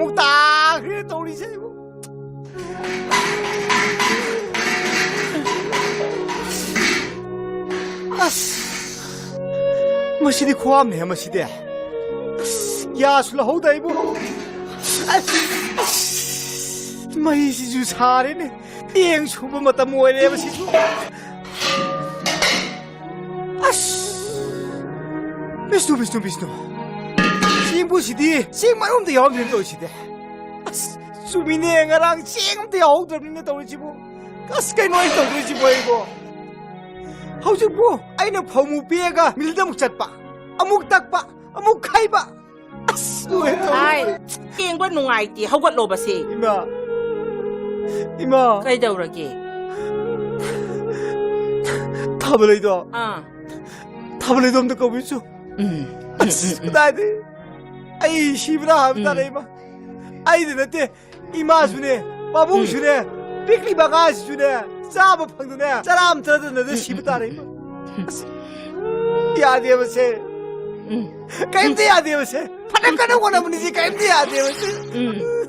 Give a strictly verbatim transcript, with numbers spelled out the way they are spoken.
ꯑꯃꯨꯛ ꯇꯥꯈ꯭ꯔꯦ ꯇꯧꯔꯤꯁꯦ ꯑꯩꯕꯨ꯫ ꯑꯁ, ꯃꯁꯤꯗꯤ ꯈꯨꯋꯥꯝꯅꯦꯍꯦ ꯃꯁꯤꯗꯤ꯫ ꯑꯁ, ꯒ꯭ꯌꯥꯁꯁꯨ ꯂꯧꯍꯧꯗ ꯑꯩꯕꯨ꯫ ꯑꯁ, ꯑꯁ, ꯃꯩꯁꯤꯁꯨ ꯁꯥꯔꯦꯅꯦ꯫ ꯆꯦꯡ ꯁꯨꯕ ꯃꯇꯝ ꯑꯣꯏꯔꯦꯕ ꯁꯤꯁꯨ꯫ ꯑꯁ! ꯕꯤꯁꯅꯨ, ꯕꯤꯁꯅꯨ, ꯕꯤꯁꯅꯨ꯫ ꯆꯦꯡꯕꯨꯁꯤꯗꯤ ꯆꯦꯡ ꯃꯔꯨꯝꯗ ꯌꯥꯎꯔꯝꯗ꯭ꯔꯦꯅ ꯇꯧꯔꯤꯁꯤꯗꯤ꯫ ꯑꯁ! ꯆꯨꯝꯃꯤꯅꯦ, ꯉꯔꯥꯡ ꯆꯦꯡ ꯑꯝꯇ ꯌꯥꯎꯍꯧꯗ꯭ꯔꯕꯅꯤꯅꯦ ꯇꯧꯔꯤꯁꯤꯕꯨ꯫ ꯑꯁ! ꯀꯩꯅꯣ ꯑꯩꯅ ꯇꯧꯗꯣꯏꯁꯤꯕꯨ ꯑꯩꯕꯨ? ꯍꯧꯖꯤꯛꯄꯨ ꯑꯩꯅ ꯐꯧ ꯃꯨꯛ ꯄꯦꯛꯑꯒ ꯃꯤꯜꯗ ꯑꯃꯨꯛ ꯆꯠꯄ, ꯑꯃꯨꯛ ꯇꯛꯄ, ꯑꯃꯨꯛ ꯈꯩꯕ꯫ ꯑꯁ! ꯂꯣꯏꯔꯦ ꯇꯧꯔꯤꯁꯦ꯫ ꯍꯥꯏ, ꯌꯦꯡꯕ ꯅꯨꯡꯉꯥꯏꯇꯦ, ꯍꯧꯒꯠꯂꯣꯕꯁꯦ꯫ ꯏꯃꯥ! ꯏꯃꯥ! ꯀꯩꯗꯧꯔꯒꯦ? ꯊꯥꯕꯂꯩꯗꯣ꯫ ꯑꯥ꯫ ꯊꯥꯕꯂꯩꯗꯣ ꯑꯝꯇ ꯀꯧꯕꯤꯁꯨ꯫ ꯎꯝ꯫ ꯑꯁ, ꯎꯝ, ꯎꯝ, ꯎꯝ꯫ ꯀꯗꯥꯏꯗꯩ? ꯑꯩ ꯁꯤꯕ꯭ꯔꯥ ꯍꯥꯏꯕ ꯎꯝ꯫ ꯇꯥꯔꯦ, ꯏꯃꯥ꯫ ꯑꯩꯗ ꯅꯠꯇꯦ, ꯏꯃꯥꯁꯨꯅꯦ, ꯄꯥꯕꯨꯡꯁꯨꯅꯦ, ꯎꯝ꯫ ꯄꯤꯛꯂꯤꯕ ꯑꯉꯥꯡꯁꯤꯁꯨꯅꯦ, ꯆꯥꯕ ꯐꯪꯗꯅꯦ, ꯆꯔꯥ ꯑꯃ ꯆꯥꯗꯅ ꯎꯝ, ꯁꯤꯕ ꯎꯝ, ꯇꯥꯔꯦ, ꯎꯝ, ꯏꯃꯥ꯫ ꯎꯝ꯫ ꯑꯁ, ꯌꯥꯗꯦꯕꯁꯦ꯫ ꯎꯝ꯫ ꯀꯩꯝꯇ ꯌꯥꯗꯦꯕꯁꯦ꯫ ꯐꯅ ꯀꯟꯅ ꯍꯣꯠꯅꯕꯅꯤ ꯁꯤ, ꯀꯩꯝꯇ ꯌꯥꯗꯦꯕꯁꯦ꯫ ꯎꯝ꯫